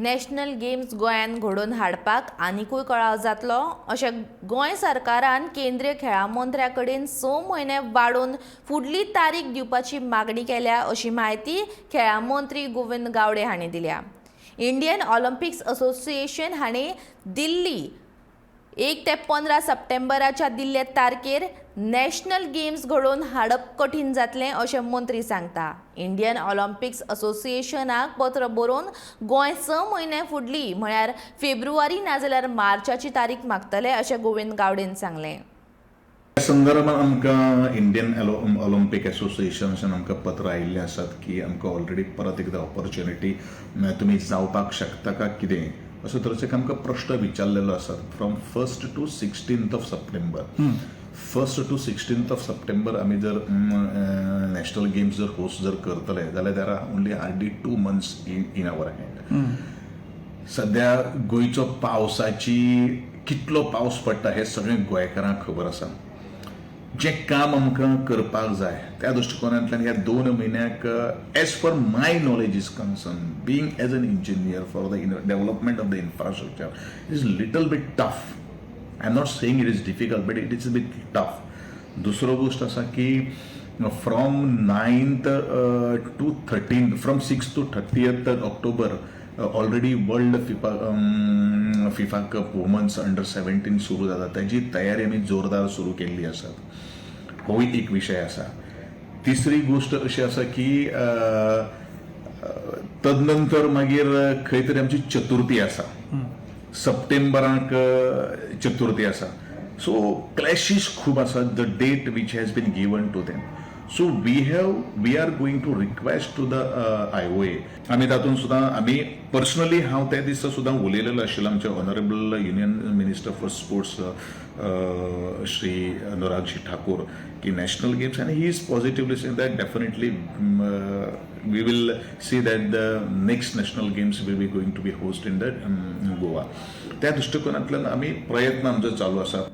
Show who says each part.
Speaker 1: National games गोंयांत घडोवन हाडपाक आनिकूय कळाव जातलो अशें गोंय सरकारान केंद्रीय खेळां मंत्र्या कडेन 6 म्हयने वाडोवन फुडली तारीख दिवपाची मागणी केल्या अशी म्हायती खेळां मंत्री गोविंद गावडे हांणी दिल्या. इंडियन ऑलिम्पिक्स असोसिएशन हांणी दिल्ली 1 ते 15 सप्टेंबराच्या दिल्ले तारखेर नॅशनल गेम्स घडोवन हाडप कठीण जातलें अशें मंत्री सांगता. इंडियन ऑलिम्पिक्स असोसिएशनाक पत्र बरोवन गोंय 6 म्हयने फुडली म्हळ्यार फेब्रुवारी नाजाल्यार मार्चाची तारीख मागतले अशें गोविंद गावडेन सांगलें.
Speaker 2: ह्या संदर्भात आमकां इंडियन ऑलिम्पीक असोसिएशनान आमकां पत्र आयिल्लें आसात की आमकां ऑलरेडी परत एकदां ऑपॉर्च्युनिटी तुमी जावपाक शकता का कितें असो तरेचो एक आमकां प्रश्न विचारलेलो आसा. From 1st to 16th of September, 1st to 16th of September आमी जर नॅशनल गेम्स जर होस्ट जर करतले जाल्यार there are only hardly 2 months in our hand. सध्या गोंयचो पावसाची कितलो पावस पडटा हें सगळें गोंयकारांक खबर आसा. जें काम आमकां करपाक जाय त्या दृश्टिकोनांतल्यान ह्या 2 म्हयन्याक, as per my knowledge is concern, being as an engineer, for the development of the infrastructure is little bit tough. I am not saying it is difficult, but it is bit tough. दुसरो गोश्ट आसा की from 9th to 13, from 6 to 30th October already World FIFA Cup Women's Under 17 सुरू जाता. ताजी तयारी आमी जोरदार सुरू केल्ली आसा. होय एक विशय आसा. तिसरी गोश्ट अशी आसा की तदनंतर मागीर खंय तरी आमची चतुर्थी आसा. सप्टेंबराक चतुर्थी आसा. सो क्लॅशीस खूब आसात, the date which has been given to them. So we are going to request to the IOA. आमी तातूंत सुद्दां आमी पर्सनली हांव त्या दिसा सुद्दां उलयलेलो आशिल्लो आमचे Honourable Union Minister for Sports Shri Anuragji Thakur की नॅशनल गेम्स, आनी he is positively saying that definitely we will see that the next National Games will be going to be host in the Goa. त्या दृश्टिकोनांतल्यान आमी प्रयत्न आमचो चालू आसा.